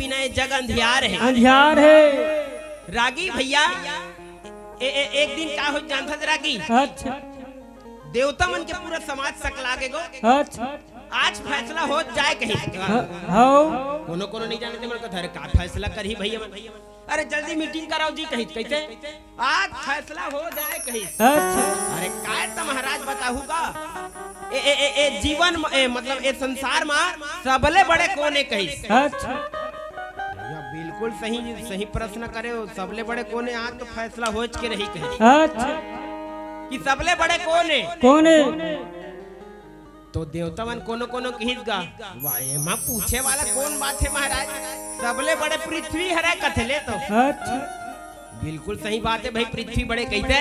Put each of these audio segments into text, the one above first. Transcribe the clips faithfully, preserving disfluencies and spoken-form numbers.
बिना ये जग अंधियार हे। अंधियार हे। रागी भैया, ए, ए, एक दिन का हो जानथस रागी? अच्छा। देवता मन के पूरा समाज सकला गे गो। अच्छा। आज फैसला हो जाए कहिस। ह-, हौ। कोनो कोनो नहीं जानते मन को धर का फैसला करही भैया मन। अरे जल्दी मीटिंग कराओ जी कहिस। कैसे? आज फैसला हो जाए कहिस। अच्छा। अरे काय त महाराज बताहू का? ए, ए, ए, ए जीवन म, ए, मतलब ए संसार म सबले बड़े कोन हे कहिस। अच्छा। भैया बिल्कुल सही, सही प्रश्न करे हो। सबले बड़े कोन हे, आज तो फैसला होच के रही कहिस। अच्छा। कि सबले बड़े कोन हे? कोन हे? तो देवता मन कोनो कोनो किहिस गा, वाह, एमा पूछे वाला कोन बात हे महाराज? सबले बड़े पृथ्वी हरे कथे ले तो। अच्छा। बिल्कुल सही बात हे भाई, पृथ्वी बड़े कहिथे।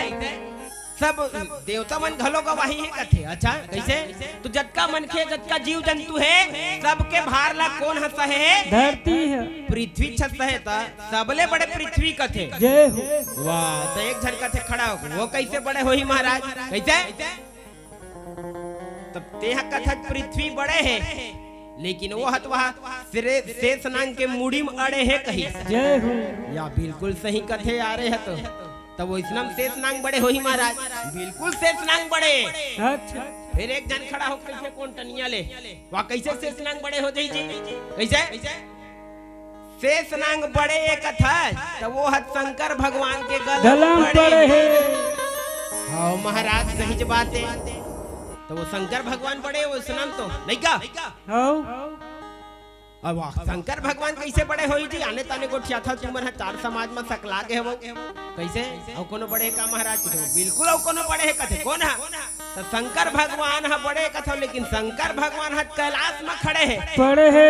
सब देवता मन घलो गवाही हे कथे। अच्छा, कैसे? तो जतका मनखे, जतका जीव जंतु हे, सबके भार ला कोन ह सहे हे? धरती ह। पृथ्वी छ सहे त सबले बड़े पृथ्वी कथे। जय हो। वाह, त एक झन कथे खड़ा हो, वो कैसे बड़े होही महाराज? कैसे? तब तेहा कथत पृथ्वी बड़े हे, लेकिन वो हत वह सिरे शेष नांग के मुड़ी म अड़े हे कहिस। जय हो। या बिल्कुल सही कथे यार, ये ह तो। तब वैसनम शेष नांग बड़े होही महाराज, बिल्कुल शेष नांग बड़े। अच्छा। फिर एक झन खड़ा हो, कैसे कोन टनिया ले, वाह, कैसे शेष नांग बड़े हो जाही जी? कैसे? शेष नांग बड़े एक कथा, त वो हत शंकर भगवान के गला गला म पड़े पड़े हे। हे। हाँ महाराज, सही ज बात हे। त वो शंकर भगवान बड़े, वो सुनम तो नहीं का? हौ। अब वाह, शंकर भगवान कैसे बड़े होही जी? आने ताने गोठियाथव तुमन ह, चार समाज म सकला गे हवव। कैसे? अउ कोनो बड़े हे का महाराज? बिल्कुल अउ कोनो बड़े हे कथे। कोन ह? त शंकर भगवान ह बड़े कथव, लेकिन शंकर भगवान ह कैलाश म खड़े हे। पड़े हे।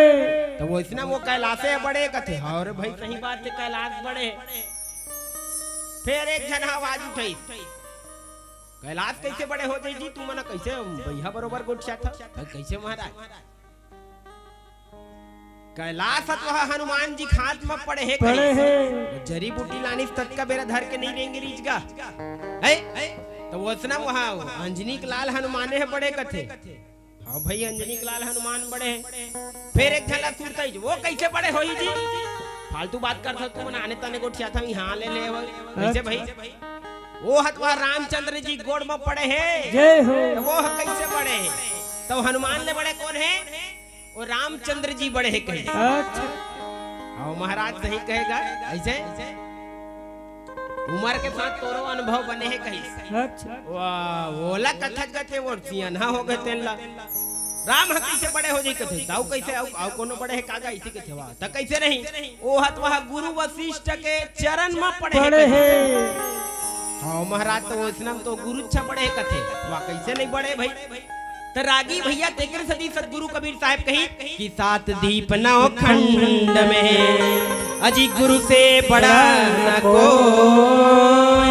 त वैसना वो कैलाशे ह बड़े कथे। अउ भाई सही बात हे, कैलाश बड़े हे। फेर एक झन ह आवाज उठाइस, कैलाश कैसे बड़े हो जाही जी? तुमन ह कैसे बइहा बरोबर गोठियाथव? कैसे महाराज? कैलाश ह तो ह हनुमान जी के हाथ म पड़े हे पड़े कहिस। हे। जड़ी बूटी लानिस ततका बेरा धर के नहीं रेंगे रिहिस गा। हे? त वैसना वहाँ अंजनी के लाल हनुमाने ह बड़े कथे। हाँ भाई, अंजनी के लाल हनुमान बड़े हे। फेर एक झन ला सुरता ही, वो कैसे बड़े होही जी? फालतू बात करथव तुमन, आने ताने गोठियाथव, यहाँ ले ले हो। कैसे भाई? वो हत वह रामचंद्र जी गोड़ म पड़े हे। जय हो। त वो ह कैसे बड़े हे? त हनुमान ले बड़े कोन हे? वो रामचंद्र जी बड़े हे कहे। अच्छा। हाँ महाराज सही कहे गा। ऐसे उमर के साथ तोरो अनुभव बने हे कहिस। अच्छा। वाह, ओला कथक कथे, वो सियाना हो गे तेन ला। राम ह कैसे बड़े हो जाही कथे, त अउ कैसे, अउ, अउ कोनो बड़े हे का गा, इसी कथे, वाह, त कैसे नहीं? ओ हत वह गुरु वशिष्ठ के चरण म पड़े हे पड़े कथे। हे। हाँ महाराज, त वैसनम तो गुरु अच्छा बड़े हे कथे, वाह, कैसे नहीं बड़े भाई? त रागी भैया, तेकर सेती सतगुरु कबीर साहब कहिस कि सात दीप नौ खंड में अजी गुरु से बड़ा न कोई,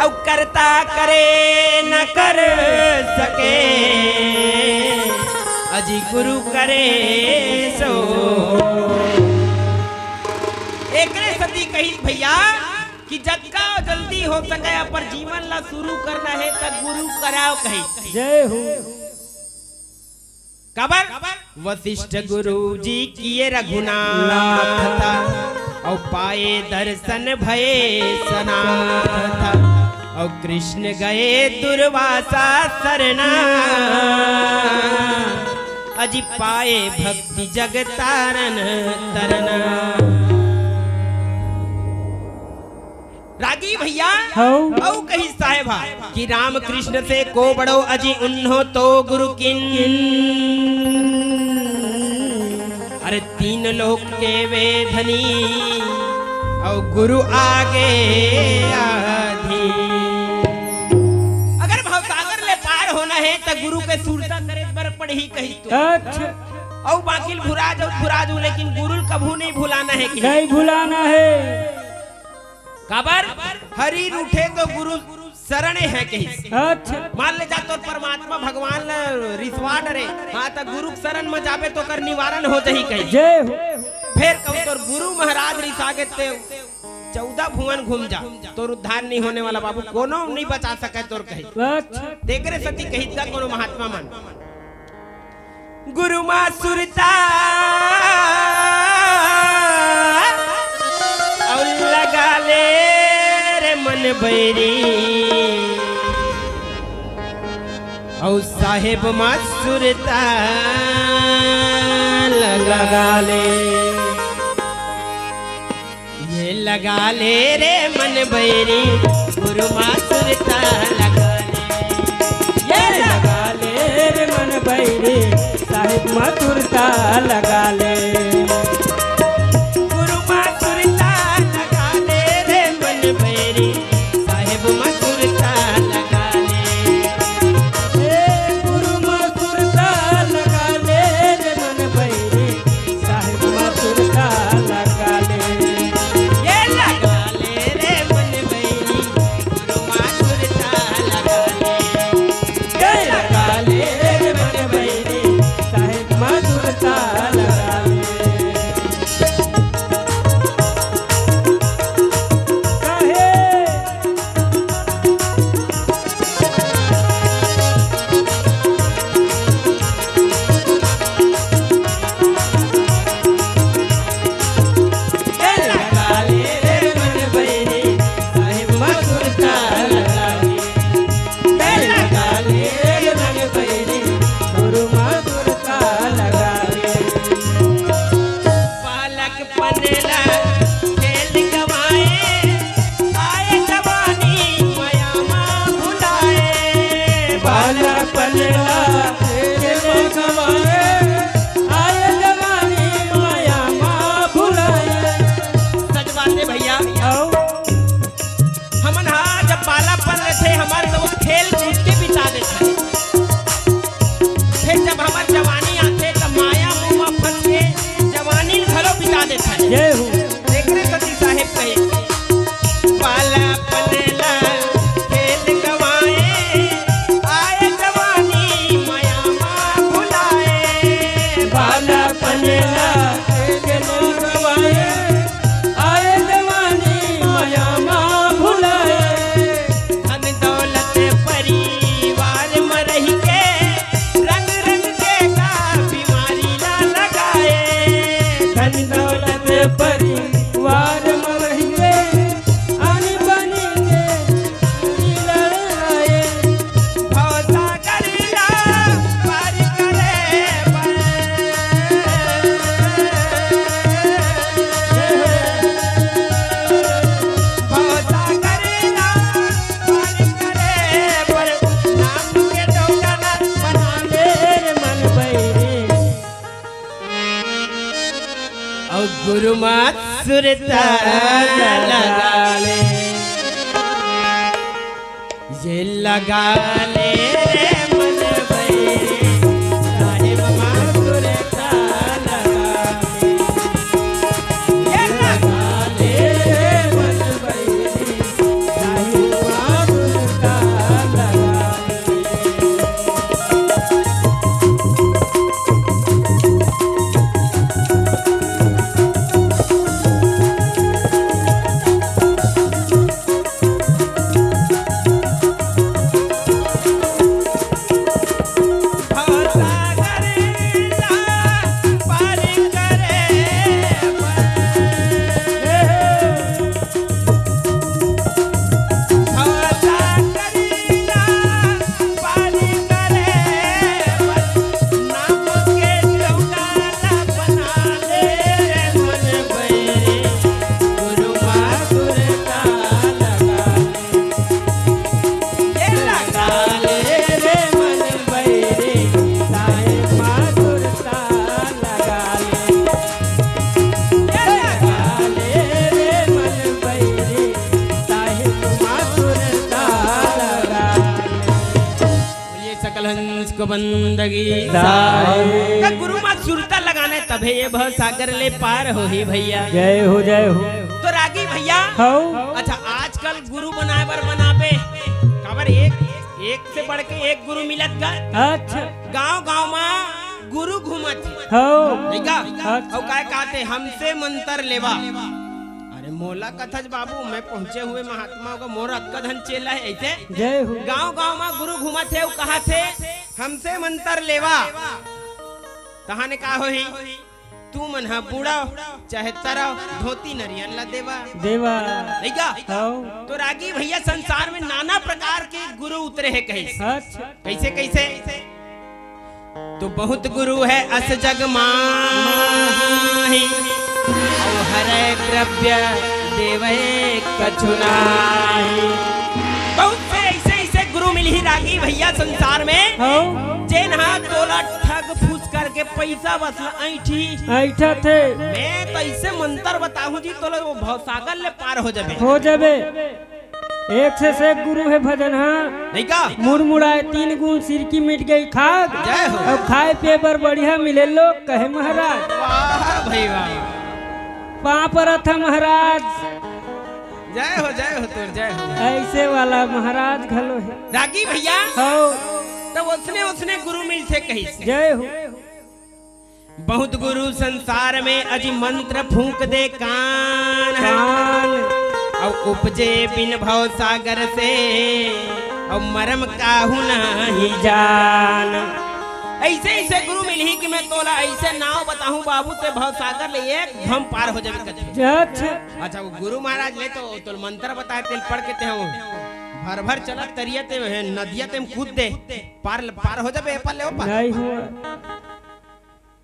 अउ करता करे न कर सके, अजी गुरु करे सो। एकरे सेती कहिस भैया कि जतका जल्दी हो सके अपन जीवन ला शुरू करना हे, त गुरु कराव कहिस। जय हो। काबर? वशिष्ठ गुरु जी किए रघुनाथ, अउ पाए दर्शन भए सनाथ, अउ कृष्ण गए दुर्वासा सरना, अजी पाए भक्ति जग तारन तरना। रागी भैया, हौ। अउ कहिस साहेब हा कि राम कृष्ण से को बड़ो अजी उन्हो तो गुरु किन। अरे तीन लोक के वे धनी अउ गुरु आगे आधी। अगर भवसागर ले पार होना हे त गुरु के सुरता करे बर पड़ही कहिस तो। अच्छा। अउ बाकी ल भुला जाहू, भुला जाहू, लेकिन गुरु ल कभू नहीं भुलाना हे कि नहीं भुलाना हे। काबर? हरि रूठे तो गुरु सरणे हे कहिस। अच्छा। मान ले जा तोर परमात्मा भगवान ल रिसवा डरे, हाँ, त गुरु के शरण म जाबे त ओकर निवारण हो जाही कहिस। जय हो। फेर कहूँ तोर गुरु महाराज रिसा गे ते चौदह भुवन घूम जा, तोर उद्धार नहीं होने वाला बाबू, कोनो नहीं बचा सके तोर कहिस। अच्छा। तेकरे सेती कहिस गा कोनो महात्मा मन, गुरु मा सुरता मन बैरी, अउ साहेब मा सुरता लगा ले। ये लगा ले रे मन बैरी, गुरु मा सुरता लगा ले। ये लगा ले रे मन बैरी, साहेब मा सुरता लगा ले। गुरु मा सुरता लगा ले रे मन बैरी, साहेब मा सुरता लगा ले। ए गुरु मा सुरता लगा ले रे मन बैरी, साहेब मा सुरता लगा ले। ये लगा ले रे मन बैरी, गुरु मा सुरता लगा ले। ये लगा ले रे मन बैरी, साहेब मा सुरता लगा ले। काहे? बालक पन ला खेल गवाए, आए जवानी मया मा भुलाए। बालक पन ला खेल गवाए, आए जवानी मया मा भुलाए। सच बात हे भइया। अउ हमन हा जब बालापन रथे, हमर तो खेल कूद के बिता देथे। फेर जब हमर जवानी आथे, त माया मोह म फंस के जवानी ल घलो बिता देथे। जय हो। तेकरे सेती साहेब कहे, "बालापन ला खेल गवाए, आए जवानी मया मा भुलाए।" बालापन ला खेल गवाए, आए जवानी मया मा भुलाए। धन दौलत परिवार म रहि के, रंग रंग के का बीमारी ला लगाए। धन दौलत परिवार म रहि के, आनी बानी के बीमारी ला लगाए। भवसागर ला पार करे बर। भवसागर ला पार करे बर नाम के डोंगा ला बना ले रे मन बैरी। अउ गुरु मा सुरता लगा ले। ये लगा ले रे मन बैरी, साहेब मा सुरता लगा ले। ये लगा ले रे मन बैरी, साहेब मा सुरता लगा ले। बोलिए सकल हंस को बंदगी। साहेब। त गुरु मा सुरता लगाने तभे ये भवसागर ले पार होही भइया। जय हो, जय हो। तो रागी भइया। हौ। अच्छा, आजकल गुरु बनाए बर बनाबे, काबर एक, एक से बढ़ के एक गुरु मिलत गा। अच्छा। गांव गांव मा गुरु घूमत हे। हौ। नहीं का? अच्छा। अउ काय कहते, "हमसे मंतर लेवा।" अरे मोला कथच बाबू, मैं पहुंचे हुए महात्मा होगा, मोर अतका धन चेला हे, ऐसे? जय हो। गांव गांव मा गुरु घूमत हे, अउ कहत हे, "हमसे मंतर लेवा।" तहाने का होही? तू मन ह बूड़व, चाहे तरव, धोती नरियर ला देवा। देवा। नहीं का? हव। तो रागी भैया, संसार में नाना प्रकार के गुरु उतरे हे कहिस। अच्छा। कइसे, कइसे? तो बहुत गुरु हे अस जग माही, अउ हरै द्रव्य देवै कछु नाही। बहुत से अइसे, अइसे गुरु मिलही रागी भैया संसार में, हव। जेन ह तोला ठग फूस करके पइसा बस ल अइंठही। अइंठत हे। मैं तो अइसे मंतर बताहूं जी, तोला वो भवसागर ले पार हो जाबे। हो जाबे। एक से, से एक गुरु हे भजन, हाँ। नहीं का? मुड़मुड़ाए तीन गुण सिर की मिट गई खाक। जय हो। अब खाए पिए बर बढ़िया मिले लोग कहे महाराज। वाह भाई वाह। पाँव परत हे महाराज। जय हो, जय हो तोर, जय हो। अइसे वाला महाराज घलो हे। रागी भैया। हव। तो ओसने, ओसने गुरु मिलथे कहिस। जय हो। बहुत गुरु संसार में अजी मंत्र फूंक दे कान। कान। अउ उपजे बिन भव सागर से, अउ मरम काहू नहीं जान। अइसे, अइसे गुरु मिलही कि मैं तोला अइसे नाव बताहूं बाबू, ते भव सागर ले एकदम पार हो जाबे कथे। अच्छा। अच्छा, वो गुरु महाराज ले तो तोला मंत्र बताए, तेला पढ़ के ते हो भर भर चलत तरिया ते, नदिया ते में कूद दे, पार, पार हो जाबे, ए पार ले ओ पार। नहीं हुआ।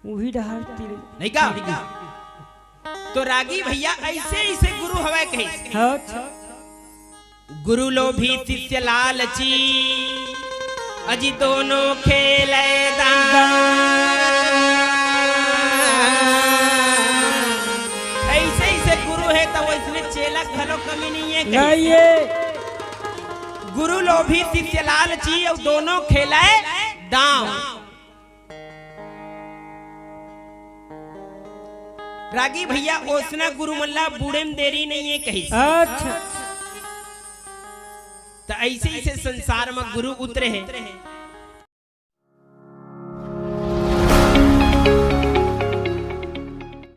उही डहार तीर। नहीं का? तो रागी भैया, अइसे, अइसे गुरु हवय कहिस। हाँ, अच्छा। गुरु लोभी शिष्य लालची, अजी दोनों खेले दान। अइसे, अइसे गुरु हे त ओइसने चेला घलो कमी नहीं हे कहिस। नहीं हे। गुरु लोभी शिष्य लालची, अउ दोनों खेले दान। रागी भैया, ओसना गुरु मन ला बूड़े म देरी नइये कहिस। अच्छा। त अइसे, अइसे संसार म गुरु उतरे हे।